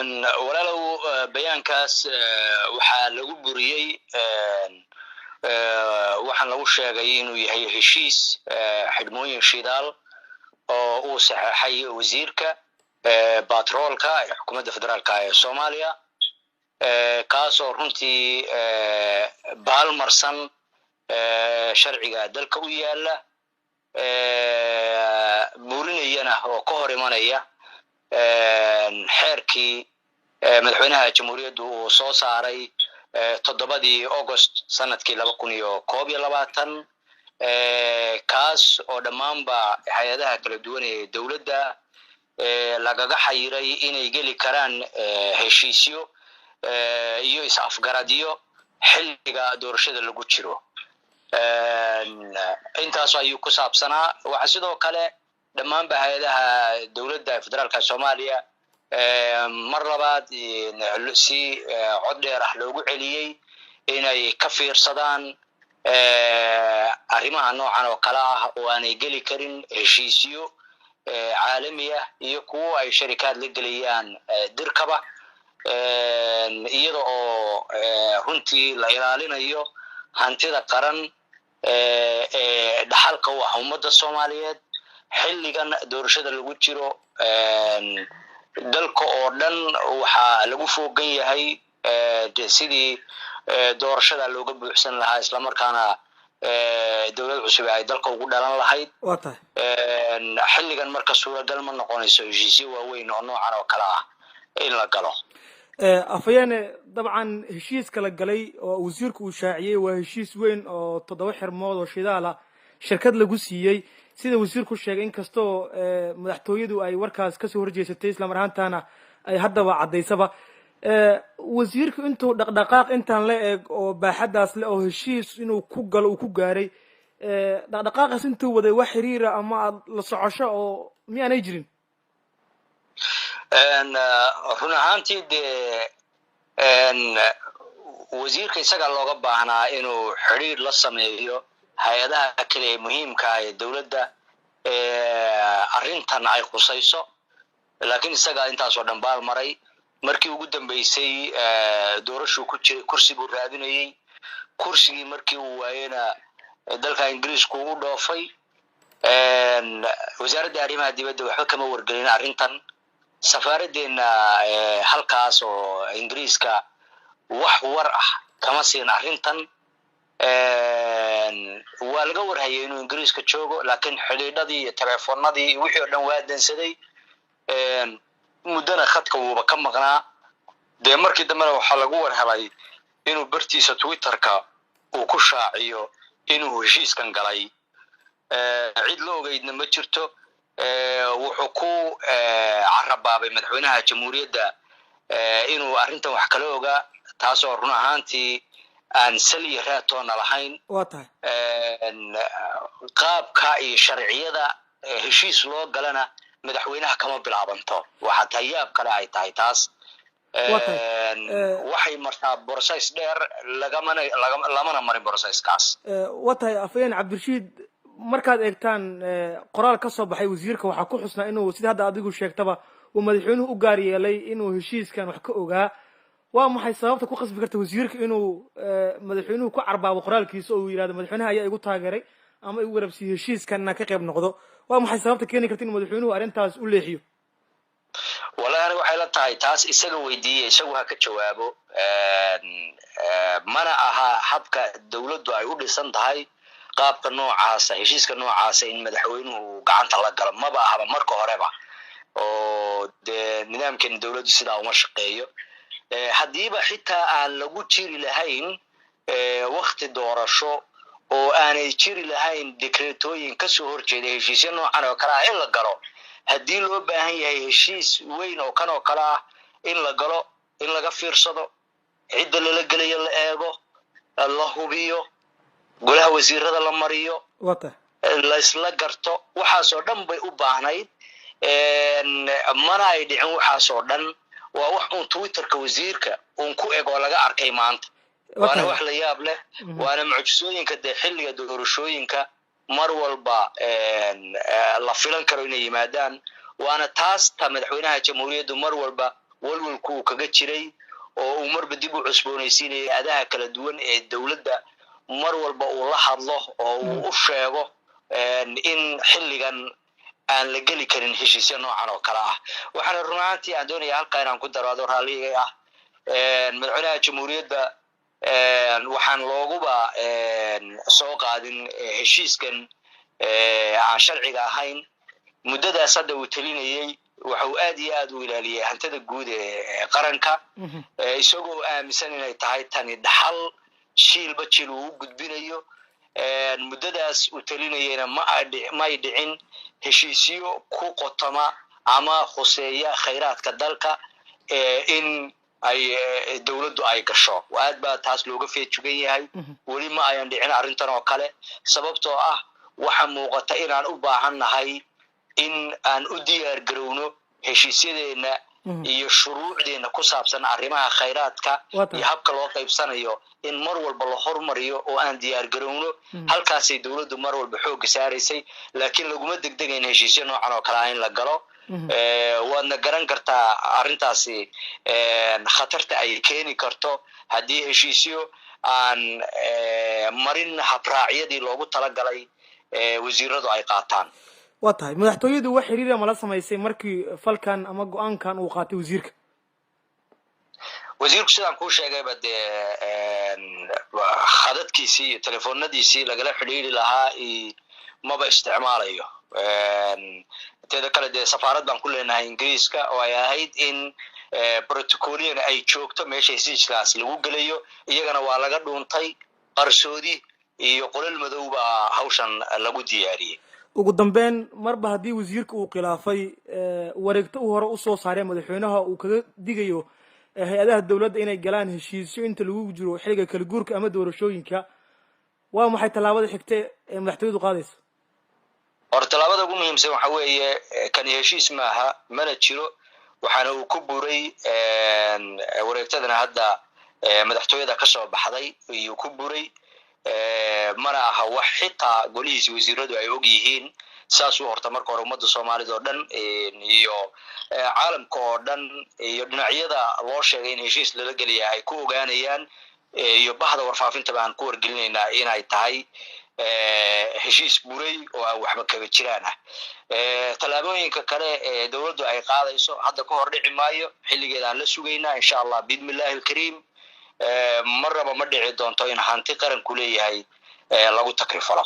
Walaalow, bayaankaas waxaa lagu buriyey, waxaan lagu sheegay inuu yahay heshiis xidhmooyin shidaal oo uu saxeexay wasiirka batroolka ee xukuumadda federaalka ee Soomaaliya, kaasoo runtii baalmarsan sharciga dalka u yaala, burinayana oo ka hor imanaya xeerkii madaxweynaha jamhuuriyaddu uu soo saaray 7-dii August sanadkii 2021, kaas oo dhammaanba hay-adaha kala duwan ee dowladda lagaga xayiray inay geli karaan heshiisyo iyo is-afgaradyo xilliga doorashada lagu jiro. Intaas ayuu ku saabsanaa. Waxaa sidoo kale dhammaanba hay-adaha dowladda federaalka Soomaaliya mar labaad si cod dheer ah loogu celiyey inay ka fiirsadaan arrimaha noocan oo kale ah oo aanay geli karin heshiisyo caalami ah iyo kuwo ay sharikaad la gelayaan dirkaba, iyada oo runtii la ilaalinayo hantida qaran ee dhaxalka u ah ummadda Soomaaliyeed. Xilligan doorashada lagu jiro, dalka oo dhan waxaa lagu foogan yahay sidii doorashada looga buuxsan lahaa, islamarkaana dowlad cusub ay dalka ugu dhalan lahayd. Xilligan marka suuragal ma noqonayso heshiisyo waaweyn oo noocan oo kale ah in la galo. Afhayeene, dabcan heshiiska la galay oo wasiirku uu shaaciyey waa heshiis weyn oo 7 xirmood oo shidaal ah shirkad lagu siiyey, sida wasiirku sheegay, inkastoo madaxtooyadu ay warkaas kasoo horjeesatay, islamar ahaantaana ay haddaba caddaysaba. Wasiirku intuu dhaqdhaqaaq intaan la eg oo baaxaddaas le oo heshiis inuu ku galo uu ku gaaray, dhaqdhaqaaqaas intuu waday, wax xiriira ama aad la socosho oo miyaanay jirin? Run ahaantii, dee wasiirka isagaa looga baahnaa inuu xidhiir la sameeyo hay-adaha kale ee muhiimka ah ee dowladda arrintan ay khusayso, laakiin isagaa intaasoo dhan baal maray. Markii ugu dambeysay doorashuu ku jiray, kursi buu raadinayey. Kursigii markii uu waayena dalka Ingiriisku u dhoofay. Wasaaradda arrimaha dibadda waxba kama wargelin arrintan. Safaaraddeena halkaas oo Ingiriiska wax war ah kama siin arrintan. Waa laga warhayay inuu Ingiriiska joogo, laakiin xidhiidhadii iyo teleefonadii wixii oo dhan waa dansaday, muddona khadka wuuba ka maqnaa. Dee markii dambena waxaa lagu war helay inuu bartiisa Twitterka uu ku shaaciyo inuu heshiiskan galay. Cid la ogeydna ma jirto. Wuxuu ku carabaabay madaxweynaha jamhuuriyadda inuu arrintan wax kala ogaa, taasoo run ahaantii aan sal iyo raatoona lahayn. Waa tahay. Qaabka iyo sharciyada heshiis loo galana madaxweynaha kama bilaabanto. Waxaa tayaab kale ay tahay taas, waxay martaa process dheer, lagamana lamana marin processkaas. Waa tahay, afhayeen Cabdirashiid. Markaad eegtaan qoraal ka soo baxay wasiirka, waxaa ku xusnaa inuu, sida hadda adigu sheegtaba, uu madaxweynuhu u gaar yeelay inuu heshiiskan wax ka ogaa. Waa maxay sababta ku qasbi karta wasiirka inuu madaxweynuhu ku carbaabo qoraalkiisa oo uu yidhahdo madaxweynaha ayaa igu taageeray ama igu garabsiiyey heshiiskan inaan ka qayb noqdo? Waa maxay sababta keeni karta inuu madaxweynuhu arrintaas u leexiyo? Wallahi, aniga waxay la tahay taas isaga weydiiyey, isagu ha ka jawaabo. Mana aha habka dowladdu ay u dhisan tahay qaabka noocaasa, heshiiska noocaasa in madaxweynuhu gacanta la galo maba ahaba marka horeba, oo dee nidaamkeena dowladdu sidaa uma shaqeeyo. Haddiiba xitaa aan lagu jiri lahayn wakti doorasho oo aanay jiri lahayn dekreetooyin kasoo horjeeda heshiisyo noocan oo kale ah in la galo, haddii loo baahan yahay heshiis weyn oo kan oo kale ah in la galo, in laga fiirsado cidda lala gelayo, la eego, la hubiyo, golaha wasiirada la mariyo, laysla garto, waxaasoo dhan bay u baahnayd. Mana ay dhicin waxaasoo dhan. Waa wax uun Twitterka wasiirka uun ku eg oo laga arkay maanta, waana wax la yaab leh, waana mucjisooyinka dee xilliga doorashooyinka mar walba la filan karo inay yimaadaan. Waana taas ta madaxweynaha jamhuuriyaddu mar walba Walwalku uu kaga jiray oo uu marba dib u cusboonaysiinayay adaha kala duwan ee dowladda, mar walba uu la hadlo oo uu u sheego in xilligan aan la geli karin heshiisyo noocan oo kale ah. Waxaana run ahaantii aan doonaya halkaa inaan ku daro, adoo raalliga ah, madaxweynaha jamhuuriyadda waxaan looguba soo qaadin heshiiskan aan sharciga ahayn. Muddadaas hadda uu telinayey waxa uu aad iyo aad u ilaaliyey hantada guud ee qaranka, isagoo aaminsan inay tahay tani dhaxal jiilba jiil uu u gudbinayo. Muddadaas uu telinayeyna may dhicin heshiisyo ku qotoma ama khuseeya khayraadka dalka in ay dowladdu ay gasho. Aad baa taas looga feejugan yahay. Weli ma ayan dhicin arrintan oo kale, sababtoo ah waxa muuqata inaan u baahan nahay in aan u diyaar garowno heshiisyadeenna iyo shuruucdeenna ku saabsan arrimaha khayraadka iyo habka loo qaybsanayo, in mar walba la hormariyo oo aan diyaar garowno. Halkaasay dowladdu mar walba xoogga saaraysay, laakiin laguma degdegayn heshiisyo noocan oo kale ah in la galo. Waadna garan kartaa arrintaasi khatarta ay keeni karto haddii heshiisyo aan marin habraacyadii loogu talagalay wasiiradu ay qaataan. Waa tahay. Madaxtooyadu wax xiriira mala samaysay markii falkan ama go-aankan uu qaatay wasiirka? Wasiirku, sidaan kuu sheegayba, dee khadadkiisii iyo telefoonadiisii lagala xidhiiri lahaa maba isticmaalayo. Teeda kale, dee safaarad baan ku leenahay Ingiriiska oo ay ahayd in protocolian ay joogto meesha heshiiskaas lagu gelayo. Iyagana waa laga dhuuntay, qarsoodi iyo qolal madow baa hawshan lagu diyaariyey. Ugu dambeyn, marba haddii wasiirka uu khilaafay wareegto uu hore usoo saaray madaxweynaha uu kaga digayo hay-adaha dowladda inay galaan heshiisyo inta lagu jiro xilliga kala guurka ama doorashooyinka, waa maxay tallaabada xigta ee madaxtooyadu qaadaysa? Hor, tallaabada ugu muhiimsan waxa weeye, kani heshiis maaha, mana jiro. Waxaana uu ku buray wareegtadana hadda madaxtooyada ka soo baxday iyuu ku buray. Mana aha wax xitaa golihiisi wasiiradu ay og yihiin. Saasuu horta marka hore ummadda Soomaalida oo dhan iyo caalamka oo dhan iyo dhinacyada loo sheegay in heshiis lala gelaya ay ku ogaanayaan, iyo bahda warfaafintaba aan ku wargelinaynaa inay tahay heshiis buray oo aan waxba kaba jiraan ah. Tallaabooyinka kale ee dowladdu ay qaadayso hadda ka hor dhici maayo, xilligeeda aan la sugaynaa, insha Allah, biidni illahi alkariim. Marnaba ma dhici doonto in hanti qaranku leeyahay lagu takrifalo.